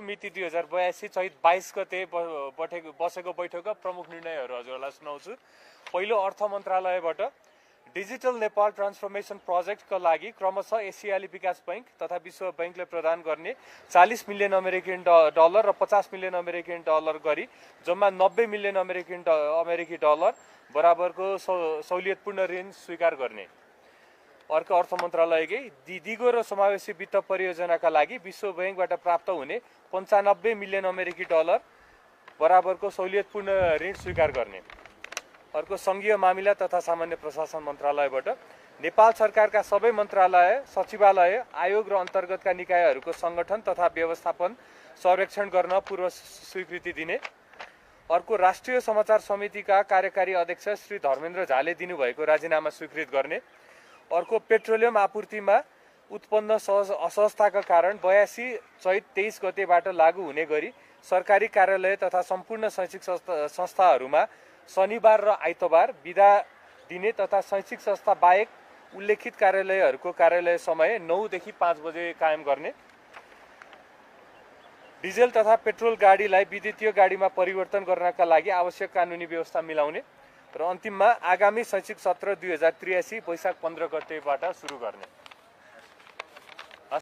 मिति 2082 चैत 22 गते बसेको बैठकका प्रमुख निर्णयहरू हजुरलाई सुनाउँछु। पहिलो, अर्थ मन्त्रालयबाट डिजिटल नेपाल ट्रान्सफर्मेसन प्रोजेक्टका लागि क्रमशः एसियाली विकास बैंक तथा विश्व बैंकले प्रदान गर्ने 40 मिलियन अमेरिकन डलर र 50 मिलियन अमेरिकन डलर गरी जम्मा 90 मिलियन अमेरिकी डलर बराबरको सहुलियतपूर्ण ऋण स्वीकार गर्ने। अर्को, अर्थ मन्त्रालयकै दिगो र समावेशी वित्त परियोजनाका लागि विश्व बैंकबाट प्राप्त हुने 95 मिलियन अमेरिकी डलर बराबरको सहुलियतपूर्ण ऋण स्वीकार गर्ने। अर्को, संघीय मामिला तथा सामान्य प्रशासन मन्त्रालयबाट नेपाल सरकारका सबै मन्त्रालय, सचिवालय, आयोग र अन्तर्गतका निकायहरूको सङ्गठन तथा व्यवस्थापन सर्वेक्षण गर्न पूर्व स्वीकृति दिने। अर्को, राष्ट्रिय समाचार समितिका कार्यकारी अध्यक्ष श्री धर्मेन्द्र झाले दिनुभएको राजीनामा स्वीकृत गर्ने। अर्को, पेट्रोलियम आपूर्तिमा उत्पन्न असहजताका कारण 82 चैत 23 गतेबाट लागू हुने गरी सरकारी कार्यालय तथा सम्पूर्ण शैक्षिक संस्थाहरूमा शनिबार र आइतबार बिदा दिने तथा शैक्षिक संस्था बाहेक उल्लेखित कार्यालयहरूको कार्यालय समय 9 देखि 5 बजे कायम गर्ने। डिजेल तथा पेट्रोल गाडीलाई विद्युतीय गाडीमा परिवर्तन गर्नका लागि आवश्यक कानुनी व्यवस्था मिलाउने र अन्तिममा आगामी शैक्षिक सत्र 2083 वैशाख 15 गतेबाट सुरु गर्ने।